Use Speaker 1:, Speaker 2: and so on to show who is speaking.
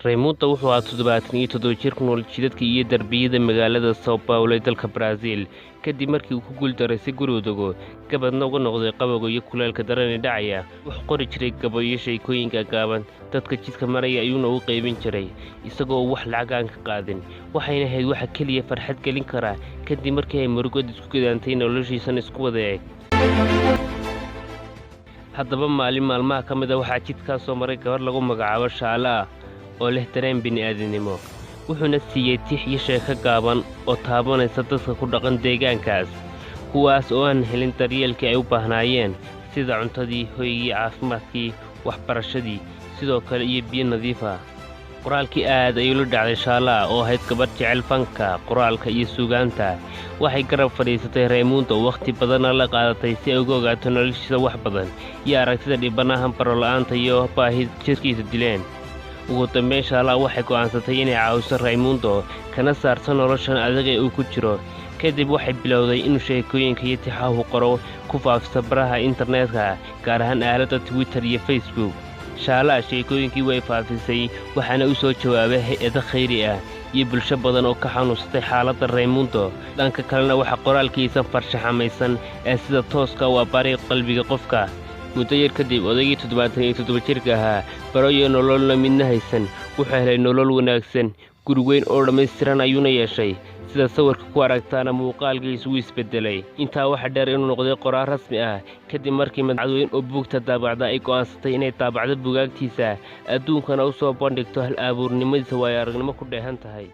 Speaker 1: Raymundo wuxuu ahaa 77 jir ku nool jidadka iyo darbiyada magaalada Sao Paulo ee dalka Brazil, kadib markii uu ku guuldareystay gurigu dego, gabadhna uga noqday qabowga iyo kuleylka daran ee dhacaya. Wuxuu qori jiray gabayo iyo sheekooyin gaagaaban, dadka jidka maraya ayuuna u qaybin jiray, isagoo wax lacag aan ka qaadin. Waxayna ahayd waxa keliya farxad gelin kara kadib markii ay murugadu isku gadaantay noloshiisana isku wada eeg. Haddaba maalin maalmaha ka mid ah waxaa jidkaas soo maray gabarh lagu magacaabo Shaale ah oo leh dareen bini'aadanimo, wuxuuna siiyey tix iyo sheeko gaaban oo taabanaysa dadka ku dhaqan deegaankaas, kuwaas oo aan helin daryeelkii ay u baahnaayeen, sida cuntadii, hoygii, caafimaadkii, waxbarashadii, sidoo kale iyo biyo nadiif ah. Qoraalkii aad ayuu la dhacday Shaalaha oo ahayd gabadh jecel fanka, qoraalka iyo suugaanta. Waxay garab fadhiisatay Raymundo, wakhti badanna la qaadatay si ay uga ogaato noloshiisa wax badan iyo aragtida dhibanahan barola'aanta iyo baahida jirkiisa dileen. Ugu dambeyn Shaalaha waxay go'aansatay inay caawiso Raymundo kana saarto noloshan adag ee uu ku jiro. Kadib waxay bilowday inuu sheekooyinka iyo tixahu qoro ku faafiso baraha internetka, gaar ahaan aaladda Twitter iyo Facebook. Shaalaha sheekooyinkii way faafisay, waxaana u soo jawaabay hay-ado khayri ah iyo bulsho badan oo ka xanuunsatay xaaladda Raymundo. Dhanka kalena waxaa qoraalkiisa farshaxamaysan ee sida tooska u abbaaray qalbiga qofka. Muddo yar kadib odaygii 77 jirka ahaa, baro iyo nololna midna haysan, wuxuu helay nolol wanaagsan, guri weyn oo dhammaystiran ayuuna yeeshay. Sida sawirka ku aragtaana muuqaalkiisu wuu isbedelay. Intaa waxaa dheer inuu noqday qoraal rasmi ah kadib markii madacweyn oo buugta daabacda ay go'aansatay inay daabacdo buugaagtiisa, adduunkana u soo bandhigto hal abuurnimadiisa waayo aragnimo ku dheehan tahay.